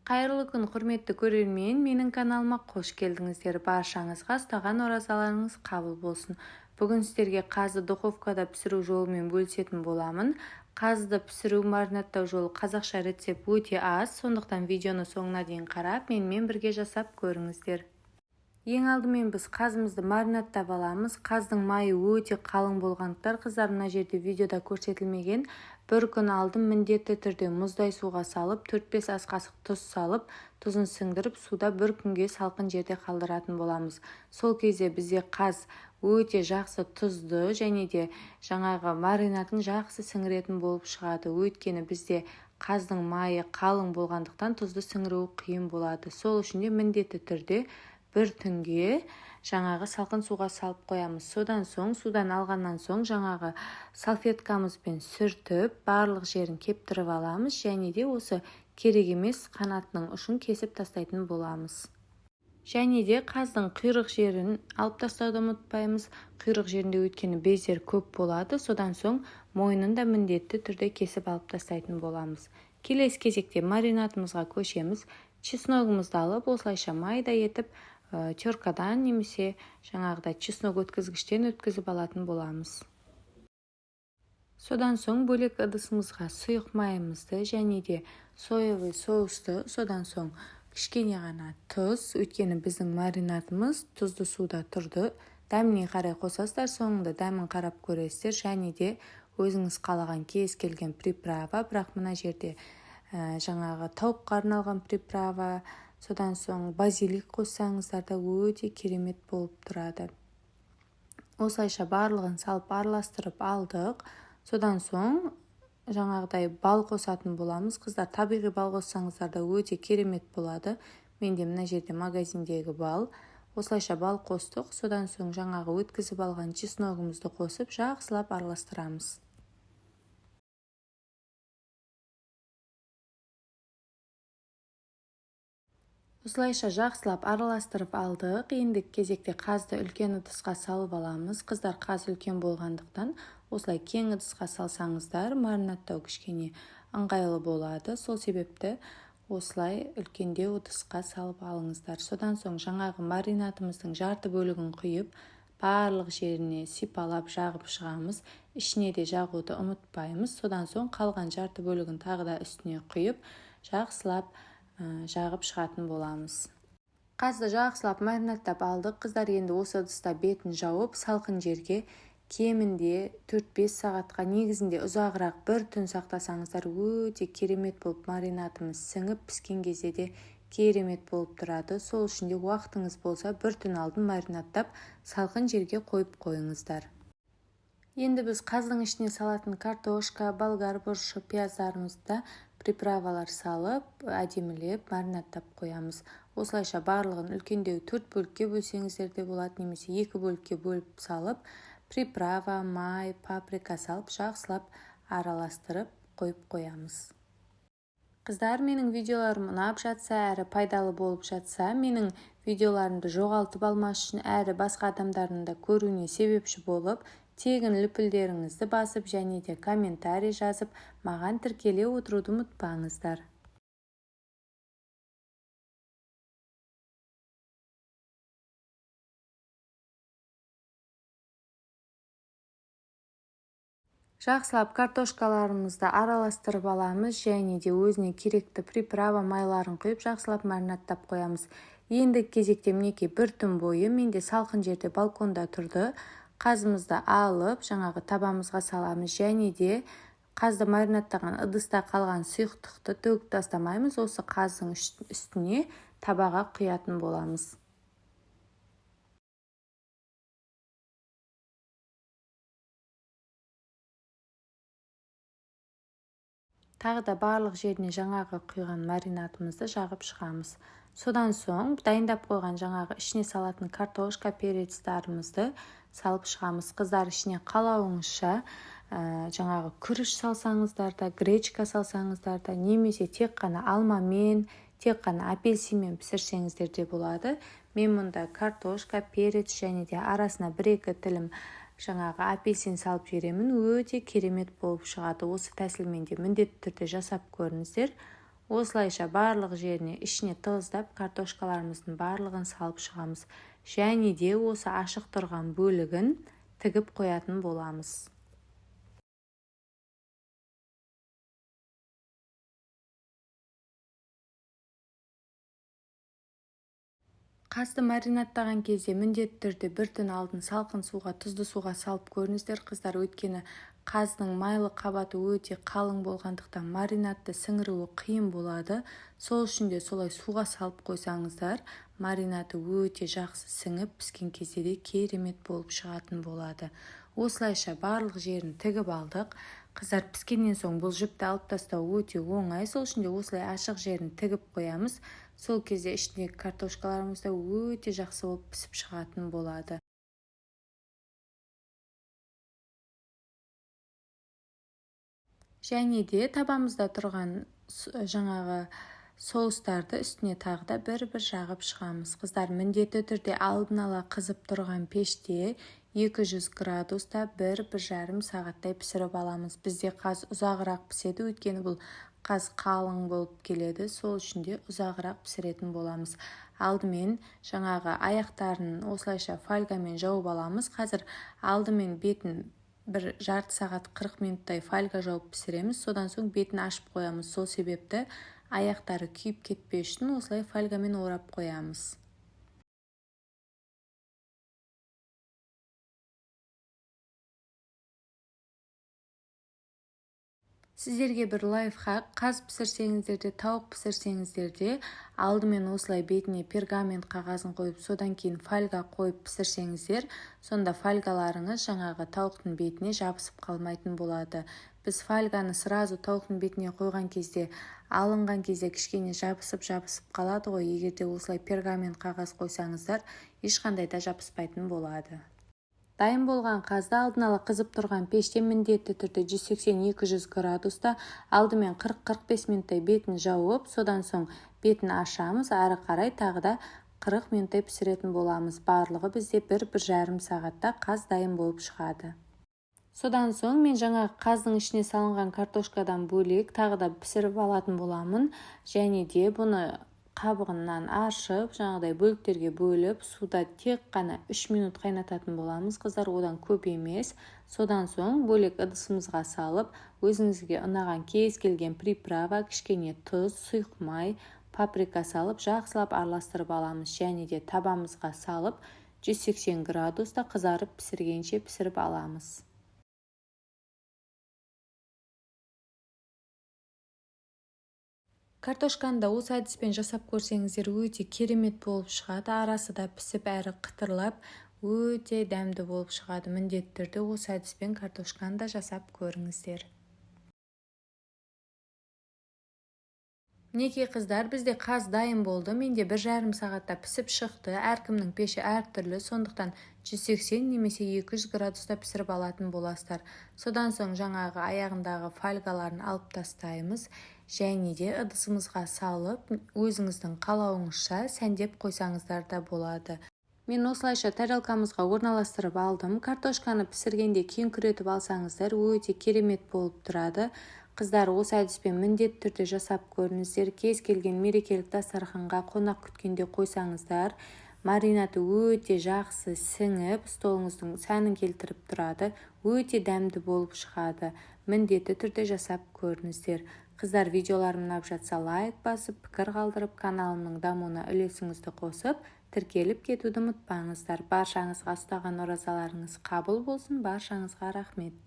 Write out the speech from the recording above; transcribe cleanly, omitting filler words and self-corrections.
Қайырлы күн, құрметті көрермен! Менің каналыма қош келдіңіздер. Баршаңызға ұстаған оразаларыңыз қабыл болсын. Бүгін сіздерге қазды духовкада пісіру жолымен бөлісетін боламын. Қазды пісіру, маринадтау жолы қазақша рецепт өте аз, сондықтан видеоны соңына дейін қарап, менімен бірге жасап көріңіздер. Ең алдымен біз қазымызды маринадтап аламыз. Қаздың майы өте қалың болғандықтан, қыздар, мына жерде видеода көрсетілмеген, бір күн алдын міндетті түрде мұздай суға салып, 4-5 ас қасық тұз салып, тұзын сіңдіріп, суда бір күнге салқын жерде қалдыратын боламыз. Сол кезде бізде қаз өте жақсы тұзды және де жаңағы маринадын жақсы сіңіретін болып шығады. Өйткені бізде қаздың майы қалың болғандықтан, тұзды сіңіруі қиын болады. Сол үшін де міндетті түрде бір түнге жаңағы салқын суға салып қоямыз. Содан соң, судан алғаннан соң, жаңағы салфеткамызбен сүртіп, барлық жерін кептіріп аламыз және де осы керек емес қанатының ұшын кесіп тастайтын боламыз. Және де қаздың құйрық жерін алып тастауды ұмытпаймыз. Құйрық жерінде, өйткені, бездер көп болады. Содан соң мойнын да міндетті түрде кесіп алып тастайтын боламыз. Келесі кезекте маринадымызға көшеміз. Чесногымызды алып, осылайша майда етіп, теркадан немесе жаңағыдай чеснок өткізгіштен өткізіп алатын боламыз. Содан соң бөлек ыдысымызға сұйық майымызды және де соевый соусты, содан соң кішкене ғана тұз, өйткені біздің маринадымыз тұзды суда тұрды. Дәміне қарай қосасыздар, соңында дәмін қарап көресіздер. Және де өзіңіз қалаған кез келген приправа, бірақ мына жерде жаңағы тауыққа арналған приправа, содан соң базилик қоссаңыздар да, өте керемет болып тұрады. Осылайша барлығын салып, араластырып алдық. Содан соң жаңағыдай бал қосатын боламыз. Қыздар, табиғи бал қоссаңыздар да, өте керемет болады. Менде мына жерде магазиндегі бал. Осылайша бал қостық. Содан соң жаңағы өткізіп алған чесногымызды қосып, жақсылап араластырамыз. Осылайша жақсылап араластырып алдық. Енді кезекте қазды үлкен ыдысқа салып аламыз. Қыздар, қаз үлкен болғандықтан, осылай кең ыдысқа салсаңыздар, маринадтау кішкене ыңғайлы болады. Сол себепті осылай үлкендеу ыдысқа салып алыңыздар. Содан соң жаңағы маринадымыздың жарты бөлігін құйып, барлық жеріне сипалап, жағып шығамыз. Ішіне де жағуды ұмытпаймыз. Содан соң қалған жарты бөлігін тағы да үстіне құйып, жақсылап жағып шығатын боламыз. Қазды жақсылап маринадтап алдық, қыздар. Енді осы ыдыста бетін жауып, салқын жерге кемінде 4-5 сағатқа, негізінде ұзағырақ, бір түн сақтасаңыздар, өте керемет болып маринадымыз сіңіп, піскен кезде де керемет болып тұрады. Сол үшін де уақытыңыз болса, бір түн алдын маринадтап, салқын жерге қойып қойыңыздар. Енді біз қаздың ішіне салатын картошка, болгар бұрышы, пияздарымызды приправалар салып, әдемілеп маринадтап қоямыз. Осылайша барлығын үлкендеу төрт бөлікке бөлсеңіздер де болады немесе екі бөлікке бөліп салып, приправа, май, паприка салып, жақсылап араластырып қойып қоямыз. Қыздар, менің видеоларым ұнап жатса әрі пайдалы болып жатса, менің видеоларымды жоғалтып алмас үшін әрі басқа адамдардың да көруіне себепші болып, тегін лүпілдеріңізді басып және де комментарий жазып, маған тіркеле отыруды ұмытпаңыздар. Жақсылап картошкаларымызды араластырып аламыз және де өзіне керекті приправа, майларын құйып, жақсылап маринадтап қоямыз. Енді кезекте, мінекей, бір түн бойы менде салқын жерде, балконда тұрды. Қазымызды алып, жаңағы табамызға саламыз және де қазды маринадтаған ыдыста қалған сұйықтықты төгіп тастамаймыз, осы қаздың үстіне табаға құятын боламыз. Тағы да барлық жеріне жаңағы құйған маринадымызды жағып шығамыз. Содан соң дайындап қойған жаңағы ішіне салатын картошка, перецтарымызды салып шығамыз. Қыздар, ішіне қалауыңызша жаңағы күріш салсаңыздар да, гречка салсаңыздар да немесе тек қана алмамен, тек қана апельсинмен пісірсеңіздер де болады. Мен мұнда картошка, перец және де арасына бір екі тілім жаңағы апельсин салып жіберемін. Өте керемет болып шығады. Осы тәсілмен де міндетті түрде жасап көріңіздер. Осылайша барлық жеріне ішіне тығыздап картошкаларымыздың барлығын салып шығамыз. Және де осы ашық тұрған бөлігін тігіп қоятын боламыз. Қазды маринадтаған кезде міндетті түрде бір түн алдын салқын суға, тұзды суға салып көріңіздер, қыздар. Өйткені қаздың майлы қабаты өте қалың болғандықтан маринадты сіңіруі қиын болады. Сол үшін де солай суға салып қойсаңыздар, маринады өте жақсы сіңіп, піскен кезде де керемет болып шығатын болады. Осылайша барлық жерін тігіп алдық. Қыздар, піскеннен соң бұл жіпті алып тастау өте оңай. Сол үшін де осылай ашық жерін тігіп қоямыз. Сол кезде ішіндегі картошкаларымыз да өте жақсы болып пісіп шығатын болады. Және де табамызда тұрған жаңағы соустарды үстіне тағы да бір-бір жағып шығамыз. Қыздар, міндетті түрде алдын ала қызып тұрған пеште 200 градуста 1-1,5 сағаттай пісіріп аламыз. Бізде қаз ұзағырақ піседі, өйткені бұл қаз қалың болып келеді, сол үшін де ұзағырақ пісіретін боламыз. Алдымен жаңағы аяқтарын осылайша фольгамен жауып аламыз. Қазір алдымен бетін бір жарты сағат 40 минуттай фольга жауып пісіреміз, содан соң бетін ашып қоямыз. Сол себепті аяқтары күйіп кетпес үшін осылай фольгамен орап қоямыз. Сіздерге бір лайфхак: қаз пісірсеңіздер де, тауық пісірсеңіздер де, алдымен осылай бетіне пергамент қағазын қойып, содан кейін фольга қойып пісірсеңіздер, сонда фольгаларыңыз жаңағы тауықтың бетіне жабысып қалмайтын болады. Біз фольганы сразу тауықтың бетіне қойған кезде, алынған кезде кішкене жабысып-жабысып қалады ғой. Егер де осылай пергамент қағаз қойсаңыздар, ешқандай да жабыспайтын болады. Дайын болған қазды алдын ала қызып тұрған пеште міндетті түрде 180-200 градуста алдымен 40-45 минуттай бетін жауып, содан соң бетін ашамыз, ары қарай тағы да 40 минуттай пісіретін боламыз. Барлығы бізде 1-1,5 сағатта қаз дайын болып шығады. Содан соң мен жаңағы қаздың ішіне салынған картошкадан бөлек тағы да пісіріп алатын боламын. Және де бұны қабығынан аршып, жаңағыдай бөліктерге бөліп, суда тек қана 3 минут қайнататын боламыз, қыздар, одан көп емес. Содан соң бөлек ыдысымызға салып, өзіңізге ұнаған кез келген приправа, кішкене тұз, сұйық май, паприка салып, жақсылап араластырып аламыз. Және де табамызға салып, 180 градуста қызарып пісіргенше пісіріп аламыз. Картошканы да осы әдіспен жасап көрсеңіздер, өте керемет болып шығады. Арасы да пісіп, әрі қытырлап, өте дәмді болып шығады. Міндетті түрде осы әдіспен картошканы да жасап көріңіздер. Мінекей, қыздар, бізде қаз дайын болды. Менде 1,5 сағатта пісіп шықты. Әркімнің пеші әртүрлі, сондықтан 180 немесе 200 градуста пісіріп алатын боласыздар. Содан соң жаңағы аяғындағы фольгаларын алып тастаймыз және де ыдысымызға салып, өзіңіздің қалауыңызша сәндеп қойсаңыздар да болады. Мен осылайша тарелкамызға орналастырып алдым. Картошканы пісіргенде кеңкіретіп алсаңыздар, өте керемет болып тұрады. Қыздар, осы әдіспен міндетті түрде жасап көріңіздер. Кез келген мерекелік дастарханға қонақ күткенде қойсаңыздар, маринады өте жақсы сіңіп, столыңыздың сәнін келтіріп тұрады, өте дәмді болып шығады. Міндетті түрде жасап көріңіздер. Қыздар, видеоларым ұнап жатса, лайк басып, пікір қалдырып, каналымның дамуына үлесіңізді қосып, тіркеліп кетуді ұмытпаңыздар. Баршаңызға ұстаған оразаларыңыз қабыл болсын, баршаңызға рахмет.